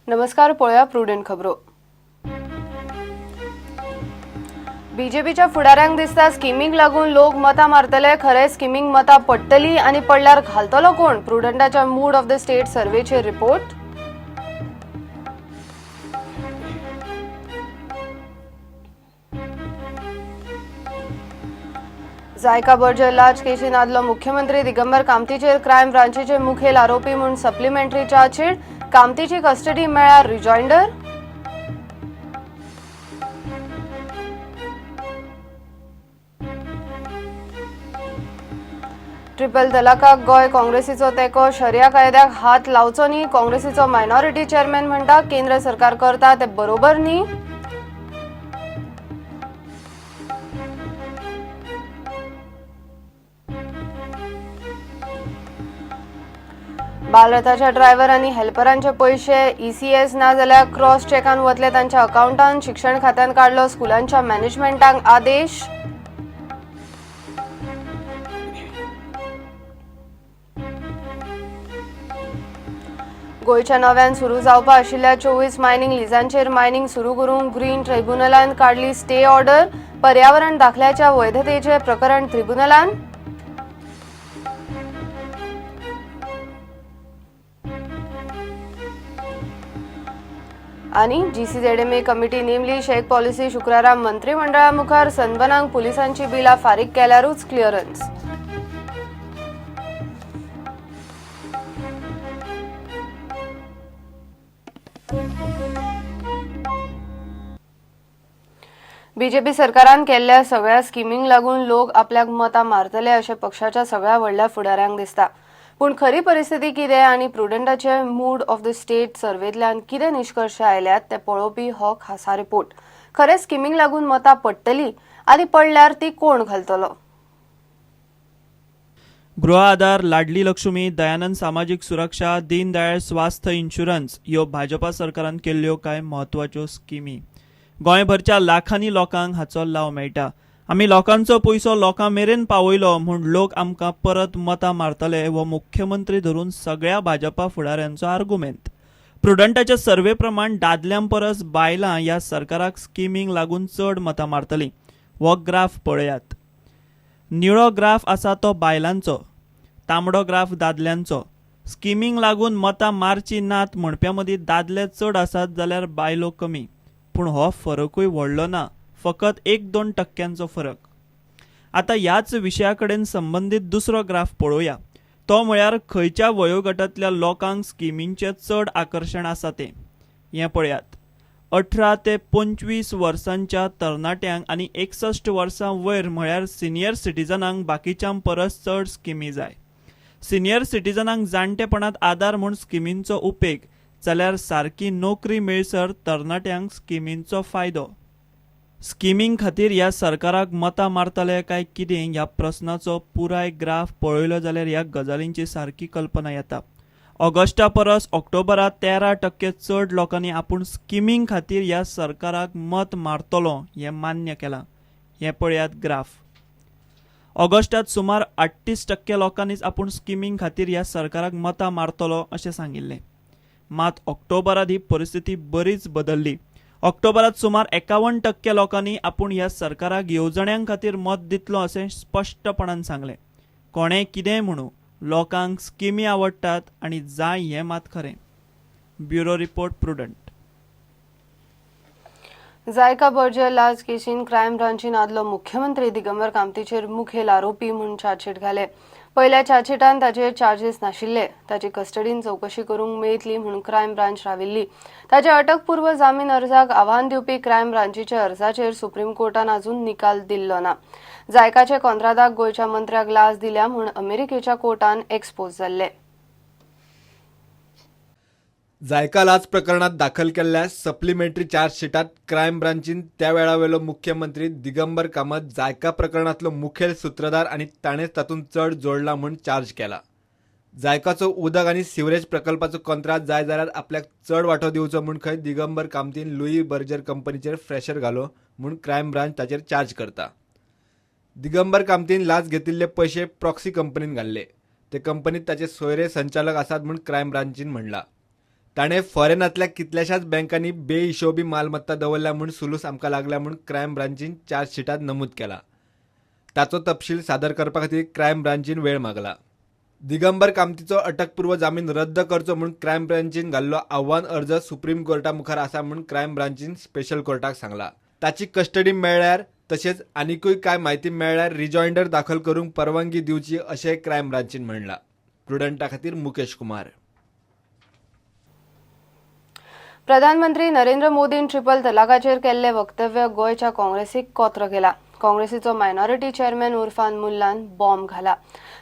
नमस्कार, पळोवया प्रुडंट खबरो. बीजेपीच्या फुडाऱ्यांक दिसता स्किमींग लागून लोक मतां मारतले. खरें स्किमींग मतां पडटली आनी पडल्यार घालतलो कोण? प्रुडंटाच्या मूड ऑफ the state सर्वेचेर रिपोर्ट. जायका बर्जर लाच केशीन आदलो मुख्यमंत्री दिगंबर कामतीचेर क्रायम ब्रांचीचे मुखेल आरोपी म्हूण सप्लिमेंटरी चार्जशीट. कामतीची कस्टडी मेळ्ळ्यार रिजॉइंडर. ट्रिपल तलाकाक गोंय काँग्रेसीचो तेंको. शरिया कायद्याक हात लावचो न्ही. काँग्रेसीचो मायनॉरिटी चेअरमॅन म्हणटा केंद्र सरकार करता ते बरोबर न्ही. बालरथाच्या ड्रायव्हर आनी हेल्परांचे पयशे ईसीएस ना जाल्यार क्रॉस चॅकान वतले तांच्या अकाउंटान. शिक्षण खात्यान काडलो स्कुलांच्या मॅनेजमेंटांक आदेश. गोंयच्या नव्यान सुरू जावपा आशिल्ल्या 24 मायनिंग लिजांचेर मायनिंग सुरू करूंक ग्रीन ट्रिब्युनलान काडली स्टे ऑर्डर. पर्यावरण दाखल्याच्या वैधतेचे प्रकरण ट्रिब्युनलान. आनी जीसीझेडएमए कमिटी नेमली. शेक पॉलिसी शुक्रारा मंत्रिमंडळा मुखार. सनबनांक पुलिसांची बिलां फारीक केल्यारूच क्लिअरन्स. बीजेपी सरकारान केल्ल्या सगळ्या स्किमींक लागून लोक आपल्याक मतां मारतले अशें पक्षाच्या सगळ्या व्हडल्या फुडाऱ्यांक दिसता. पूण खरी परिस्थिती कितें आनी प्रुडंटाचे मूड ऑफ the state सर्वेंतल्यान कितें निश्कर्श आयल्यात ते पळोवपी हो खासा रिपोर्ट. खरें स्किमींक लागून मतां पडटली आनी पडल्यार ती कोण घालतलो? गृह आधार, लाडली लक्ष्मी, दयानंद सामाजीक सुरक्षा, दीनदयाळ स्वास्थ्य इन्शुरन्स ह्यो भाजपा सरकारान केल्ल्यो कांय म्हत्वाच्यो स्किमी. गोंयभरच्या लाखांनी लोकांक हाचो लाव मेळटा. आमी लोकांचो पयसो लोकां मेरेन पावयलो म्हूण लोक आमकां परत मतां मारतले हो मुख्यमंत्री धरून सगळ्या भाजपा फुडाऱ्यांचो आर्गुमेंत. प्रुडंटाच्या सर्वे प्रमाण दादल्यां परस बायलां ह्या सरकाराक स्किमींक लागून चड मतां मारतलीं. हो ग्राफ पळयात. निळो ग्राफ आसा तो बायलांचो, तांबडो ग्राफ दादल्यांचो. स्किमींक लागून मतां मारची नात म्हणप्यां मदीं दादले चड आसात जाल्यार बायलो कमी. पूण हो फरकूय व्हडलो ना, फकत 1-2 टक्क्यांचो फरक. आतां ह्याच विशया कडेन संबंदीत दुसरो ग्राफ पळोवया. तो म्हळ्यार खंयच्या वयोगटांतल्या लोकांक स्किमींचें चड आकर्शण आसा तें. हें पळयात. 18 ते 25 वर्सांच्या तरणाट्यांक आनी 61 वर्सां वयर म्हळ्यार सिनियर सिटीजनांक बाकीच्यां परस चड स्किमी जाय. सिनियर सिटीजनांक जाणटेपणांत आदार म्हूण स्किमींचो उपेग, जाल्यार सारकी नोकरी मेळसर तरणाट्यांक स्किमींचो फायदो. स्किमींग खातीर ह्या सरकाराक मतां मारतले काय कितें ह्या प्रस्नाचो पुराय ग्राफ पळयलो जाल्यार ह्या गजालींची सारकी कल्पना येता. ऑगस्टा परस ऑक्टोबरांत 13% चड लोकांनी आपूण स्किमींग खातीर ह्या सरकाराक मत मारतलो हें मान्य केलां. हें पळयात ग्राफ. ऑगस्टात सुमार 38% लोकांनीच आपूण स्किमींग खातीर ह्या सरकाराक मतां मारतलो अशें सांगिल्लें. मात ऑक्टोबरांत ही परिस्थिती बरीच बदल्ली. ऑक्टोबरात सुमार 51% लोकांनी आपूण ह्या सरकाराक येवजण्यां खातीर मत दितलो अशें स्पश्टपणान सांगलें. कोणें कितेंय म्हणू, लोकांक स्किमी आवडटात आनी जाय हें मात खरें. Bureau report, Prudent. JICA Berger लाच केशीन क्रायम ब्रांचीन आदलो मुख्यमंत्री दिगंबर कामतीचेर मुखेल आरोपी म्हूण चार्जशीट घाले. पयल्या चार्जशीटान ताचेर चार्जीस नाशिल्ले. ताची कस्टडीन चवकशी करूंक मेळटली म्हूण क्रायम ब्रांच राविल्ली. ताच्या अटकपूर्व जामीन अर्जाक आव्हान दिवपी क्रायम ब्रांचीच्या अर्जाचेर सुप्रीम कोर्टान अजून निकाल दिल्लो ना. जायकाचे कॉन्त्रादाक गोंयच्या मंत्र्याक लाच दिल्या म्हूण अमेरिकेच्या कोर्टान एक्सपोज जाल्ले. जायका लाच प्रकरणात दाखल केल्ल्या सप्लिमेंटरी चार्जशीटात क्रायम ब्रांचीन त्या वेळावेलो मुख्यमंत्री दिगंबर कामत जायका प्रकरणांतलो मुखेल सूत्रधार आनी ताणेंच तातूंत चड जोडला म्हूण चार्ज केला. जायकाचो उदक आनी सिवरेज प्रकल्पाचो कंत्राट जाय जाल्यार आपल्याक चड वांटो दिवचो म्हूण खंय दिगंबर कामतीन लुई बर्जर कंपनीचेर प्रेशर घालो म्हूण क्रायम ब्रांच ताचेर चार्ज करता. दिगंबर कामतीन लाच घेतिल्ले पयशे प्रॉक्सी कंपनीन घाल्ले. ते कंपनीत ताचे सोयरे संचालक आसात म्हूण क्रायम ब्रांचीन म्हणला. ताणें फॉरेनांतल्या कितल्याशाच बँकांनी बेहिशोबी मालमत्ता दवरल्या म्हूण सुलूस आमकां लागल्या म्हूण क्रायम ब्रांचीन चार्जशिटांत नमूद केला. ताचो तपशील सादर करपा खातीर क्रायम ब्रांचीन वेळ मागला. दिगंबर कामतीचो अटकपूर्व जामीन रद्द करचो म्हूण क्रायम ब्रांचीन घाल्लो आव्हान अर्ज सुप्रीम कोर्टा मुखार आसा म्हूण क्रायम ब्रांचीन स्पेशल कोर्टाक सांगला. ताची कस्टडी मेळ्ळ्यार तशेंच आनिकूय कांय म्हायती मेळ्ळ्यार रिजॉयंडर दाखल करूंक परवानगी दिवची अशें क्रायम ब्रांचीन म्हणलां. प्रुडंटा खातीर मुकेश कुमार. प्रधानमंत्री नरेंद्र मोदीन ट्रिपल तलाकाचेर केल्ले वक्तव्य गोंयच्या काँग्रेसीक कोत्र केला. काँग्रेसीचो मायनॉरिटी चेअरमॅन उर्फान मुल्लान बॉम्ब घाला.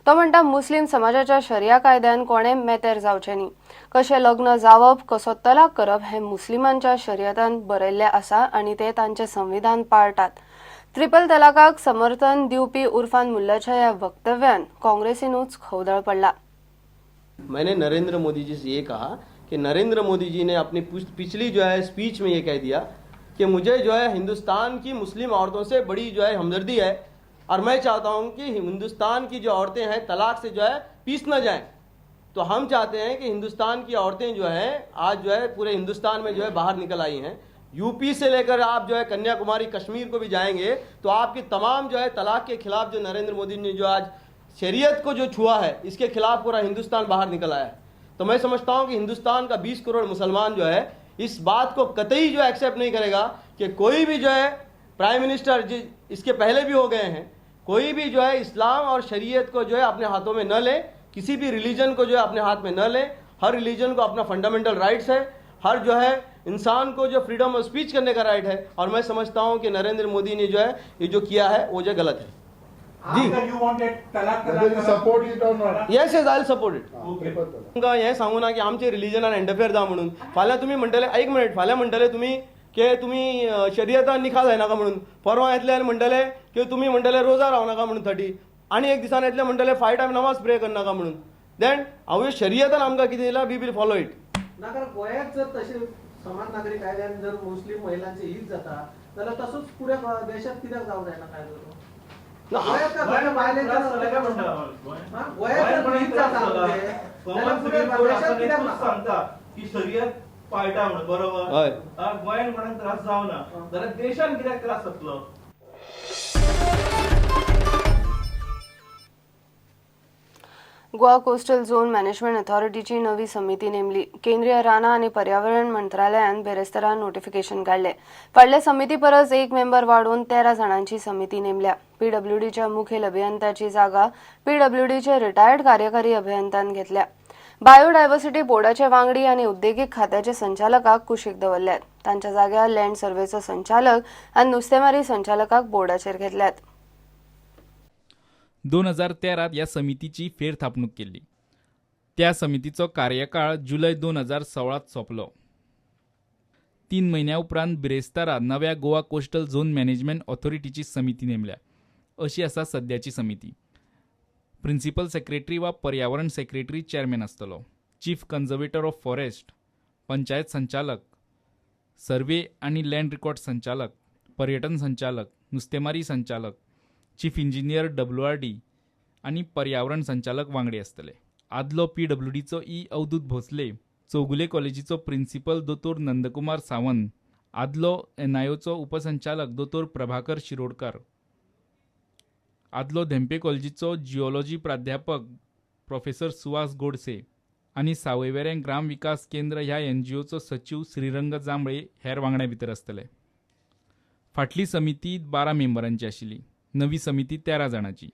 तो म्हणटा, मुस्लीम समाजाच्या शरिया कायद्यान कोणें मेतेर जावचें न्ही. कशें लग्न जावप, कसो तलाक करप हें मुस्लिमांच्या शरियतान बरयल्लें आसा आनी ते तांचें संविधान पाळटात. ट्रिपल तलाकाक समर्थन दिवपी उर्फान मुल्लाच्या ह्या वक्तव्यान काँग्रेसीनूच खवदळ पडला. मैंने नरेंद्र मोदी जी से ये कहा कि नरेंद्र मोदी जी ने अपनी पिछली जो है स्पीच में ये कह दिया कि मुझे जो है हिंदुस्तान की मुस्लिम औरतों से बड़ी जो है हमदर्दी है और मैं चाहता हूं कि हिंदुस्तान की जो औरतें हैं तलाक से जो है पीस न जाएं. तो हम चाहते हैं कि हिंदुस्तान की औरतें जो हैं आज जो है पूरे हिंदुस्तान में जो है बाहर निकल आई हैं. यूपी से लेकर आप जो है कन्याकुमारी कश्मीर को भी जाएंगे तो आपकी तमाम जो है तलाक के खिलाफ जो नरेंद्र मोदी ने जो आज शरीयत को जो छुआ है, इसके खिलाफ पूरा हिंदुस्तान बाहर निकल आया है. तो मैं समझता हूं कि हिंदुस्तान का 20 करोड़ मुसलमान जो है इस बात को कतई जो एक्सेप्ट नहीं करेगा कि कोई भी जो है प्राइम मिनिस्टर जी इसके पहले भी हो गए हैं, कोई भी जो है इस्लाम और शरीयत को जो है अपने हाथों में न ले, किसी भी रिलीजन को जो है अपने हाथ में न ले. हर रिलीजन को अपना फंडामेंटल राइट्स है, हर जो है इंसान को जो फ्रीडम ऑफ स्पीच करने का राइट है. और मैं समझता हूं कि नरेंद्र मोदी ने जो है ये जो किया है वो जो गलत है जी. You wanted talaq? Whether you support it or not. Yes, I support it. Triple talaq. तुमकां हें सांगू ना की आमचे रिलिजनान एंटरफेयर जावं म्हणून. फाल्यां तुमी म्हणटले, एक मिनिट, फाल्यां म्हणटले तुमी की तुमी शरियतान निकाह जायनाका म्हणून. परवां येतले आनी म्हणटले की तुमी म्हणटले रोजा रावनाका म्हणून 30, आनी एक दिसान येतले म्हणटले 5 टायम नमाज प्रे करनाका म्हणून. देन हांव शरियतान आमकां कितें दिलां, we will follow it. ना, कारण गोंयांत जर तशें समान नागरी कायद्यान जर मुस्लीम महिलांचे हित जाता जाल्यार तसोच पुऱ्या देशात कित्याक जावंक जायना कायदो तो? गोंयांत का गोंयच्या बायलेंच्या हा? गोंयांत जर हित जाता आमचें, जाल्यार पुऱ्या देशात कित्याक ना? सांगता की शरियत पाळटा म्हणून, बरोबर? हय. गोंयान कोणाक त्रास जावना जाल्यार देशान कित्याक त्रास जातलो? गोवा कोस्टल झोन मॅनेजमेंट अथॉरिटीची नवी समिती नेमली. केंद्रीय रानां आनी पर्यावरण मंत्रालयान बेरेस्तारा नोटिफिकेशन काडले. फाटल्या समिती परस एक मेंबर वाडोवन 13 जाणांची समिती नेमल्या. पीडब्ल्यूडीच्या मुखेल अभियंत्याची जागा पीडब्ल्यूडीचे रिटायर्ड कार्यकारी अभियंत्यान घेतल्या. बायोडायव्हर्सिटी बोर्डाचे वांगडी आनी उद्देगीक खात्याचे संचालकाक कुशीक दवरल्यात. तांच्या जाग्यार लँड सर्वेचो संचालक आनी नुस्तेमारी संचालकाक बोर्डाचेर घेतल्यात. 2013त ह्या समितीची फेर थापणूक केल्ली. त्या समितीचो कार्यकाळ जुलय 2016त सोंपलो. 3 म्हयन्या उपरांत बिरेस्तारा नव्या गोवा कोस्टल झोन मॅनेजमेंट ऑथॉरिटीची समिती नेमल्या. अशी आसा सद्याची समिती. प्रिन्सिपल सेक्रेटरी वा पर्यावरण सेक्रेटरी चेअरमॅन आसतलो. Chief conservator of forest, panchayat संचालक, सर्वे आनी लँड रिकॉर्ड संचालक, पर्यटन संचालक, नुस्तेमारी संचालक, चीफ इंजिनियर WRD आनी पर्यावरण संचालक वांगडी आसतले. आदलो PWDचो ई अवधूत भोसले, चौगुले कॉलेजीचो प्रिन्सिपल दोतोर नंदकुमार सावंत, आदलो NIOचो उपसंचालक दोतोर प्रभाकर शिरोडकर, आदलो धेंपे कॉलेजीचो जिओलॉजी प्राध्यापक प्रोफेसर सुहास गोडसे आनी सावयवेरें ग्राम विकास केंद्र ह्या NGOचो सचीव श्रीरंग जांभळे हेर वांगड्यां भितर आसतले. फाटली समिती 12 मेंबरांची आशिल्ली, नवी समिती 13 जाणांची.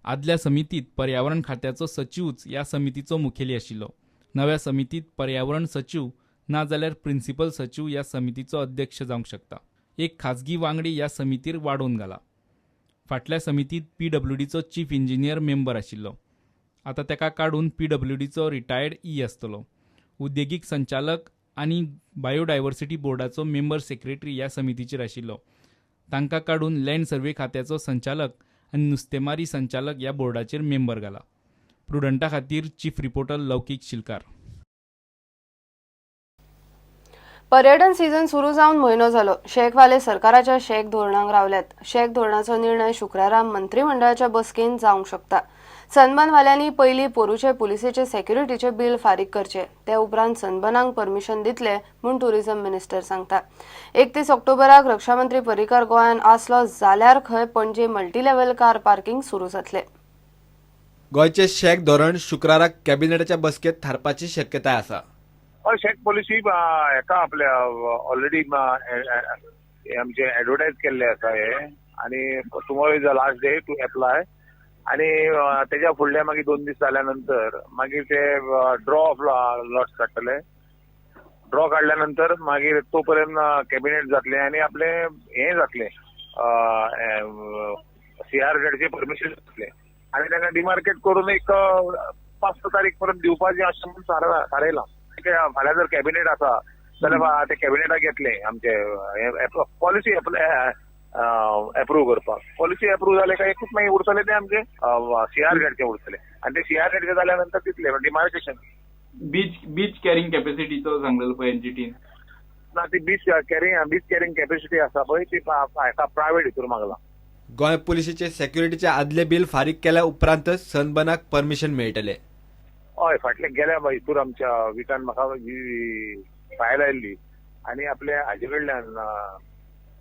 आदल्या समितीत पर्यावरण खात्याचो सचिवच ह्या समितीचो मुखेली आशिल्लो. नव्या समितीत पर्यावरण सचीव ना जाल्यार प्रिन्सिपल सचीव ह्या समितीचो अध्यक्ष जावंक शकता. एक खाजगी वांगडी ह्या समितीर वाडोवन घाला. फाटल्या समितीत PWDचो चीफ इंजिनियर मेंबर आशिल्लो, आतां ताका काडून PWDचो रिटायर्ड ई आसतलो. उद्देगीक संचालक आनी बायोडायव्हर्सिटी बोर्डाचो मेंबर सेक्रेटरी ह्या समितीचेर आशिल्लो, तांकां काडून लँड सर्वे खात्याचो संचालक आनी नुस्तेमारी संचालक ह्या बोर्डाचेर मेंबर घाला. प्रुडंटा खातीर चीफ रिपोर्टर लौकीक शिलकार. पर्यटन सीझन सुरू जावन म्हयनो जालो. शॅकवाले सरकाराच्या शॅक धोरणाक रावल्यात. शॅक धोरणाचो निर्णय शुक्रारा मंत्रिमंडळाच्या बसकेंत जावंक शकता. सनबर्नवाल्यांनी पयलीं पोरूचे पुलिसेचे सेक्युरिटीचे बिल फारीक करचे, ते उपरांत सनबर्नाक परमिशन दितले म्हूण टुरिझम मिनिस्टर सांगता. 31 ऑक्टोबराक रक्षामंत्री पर्रीकार गोंयांत आसलो जाल्यार खंय पणजे मल्टीलेव्हल कार पार्किंग सुरू जातले. गोंयचे शॅक धोरण शुक्राराक कॅबिनेटाच्या बसकेत थारपाची शक्यताय आसा. हय, शॅक पॉलिसी हेका आपल्या ऑलरेडी आमचे एडवर्टायज केल्ले आसा हे आनी tomorrow is the last day to apply आनी तेज्या फुडले मागीर 2 दीस जाल्या नंतर मागीर ते ड्रॉ ऑफ लॉट्स काडटले. ड्रॉ काडल्या नंतर मागीर तो पर्यंत कॅबिनेट जातले आनी आपले हे जातले सीआरझेडचे परमिशन जातले आनी तांकां डिमार्केट करून एक 5 तारीख पर्यंत दिवपाचें अशें म्हूण थारायलां. फाल्यां जर कॅबिनेट आसा जाल्यार ते कॅबिनेटाक येतले आमचे पॉलिसी एप्रूव करपाक. पॉलिसी एप्रूव जाले काय एकूच मागीर उरतले ते आमचे सीआरझेडचे उरतले आनी ते सीआरझेडचे जाल्या नंतर तितले डिमार्केशन. बीच कॅरिंग कॅपॅसिटीचो सांगलेलो पळय एनजीटीन ना, ती बीच कॅरिंग कॅपॅसिटी आसा पळय ती एका प्रायवेट हितूर मागला. गोंय पुलिसेचे सेक्युरिटीचे आदले बिल फारीक केल्या उपरांतच सनबर्नाक परमिशन मेळटले. हय, फाटले गेल्या हितूर आमच्या विकान म्हाका ही फायल आयिल्ली आनी आपल्या हाजे कडल्यान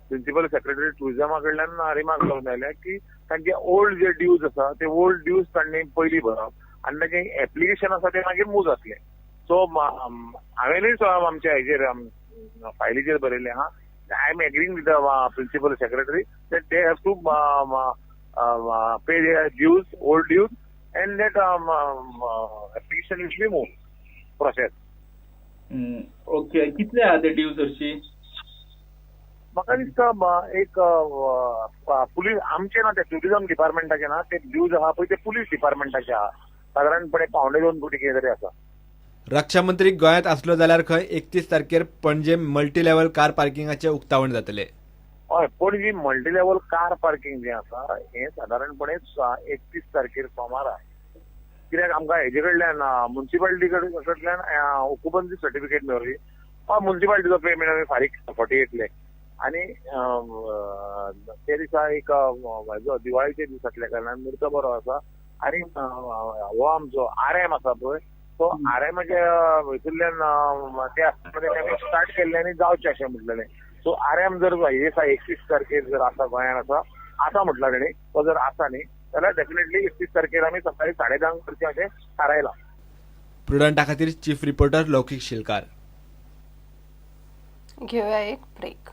प्रिन्सिपल सेक्रेटरी टुरिझमा कडल्यान रिमार्क लावन आयल्या की तांचे ओल्ड जे ड्यूज आसा ते ओल्ड ड्यूज तांणी पयलीं भरप आनी तांचे एप्लिकेशन आसा ते मागीर मूव जातले. सो हांवेनूय आमच्या हेजेर फायलीचेर बरयलें आहा, I am agreeing with the principal secretary that they have to pay their dues, old dues, and that application will be moved process. Okay, कितले आहा ते ड्यूज हरशी? म्हाका दिसता एक पुलीस आमचे ना ते टुरिझम डिपार्टमेंटाचे ना ते ड्यूज आहा पळय ते पुलीस डिपार्टमेंटाचे आहा, सादारणपणे 1.75 कोटी कितें तरी आसा. रक्षामंत्री गोंयांत आसलो जाल्यार खंय 31 तारखेर पणजे मल्टीलेव्हल कार पार्किंगाचें उक्तावण जातले. हय, पणजी मल्टीलेव्हल कार पार्किंग जें आसा हें सादारणपणे 31 तारखेर सोमारा, कित्याक आमकां हेजे कडल्यान मुन्सिपालिटी कडल्यान ऑक्युपन्सी सर्टिफिकेट मेळ्ळी. मुन्सिपालिटीचो पेमेंट आमी फारीक 48 लाख आनी ते दिसा एक दिवाळीचे दीस आसल्या कारणान मुर्त बरो आसा आनी हो आमचो आर एम आसा पळय तो आर एमाच्या हितूंतल्यान ते आसतना स्टार्ट केल्ले आनी जावचें अशें म्हटलेलें. सो आर एम जर हे दिसा 31 तारखेर जर आसा गोंयांत आसा आसा म्हटला तेणी, तो जर आसा न्ही जाल्यार डेफिनेटली 31 तारखेर आमी सकाळी 10:30 करचें अशें थारायलां. प्रुडंटा खातीर चीफ रिपोर्टर लौकीक शिलकार. घेऊया एक ब्रेक.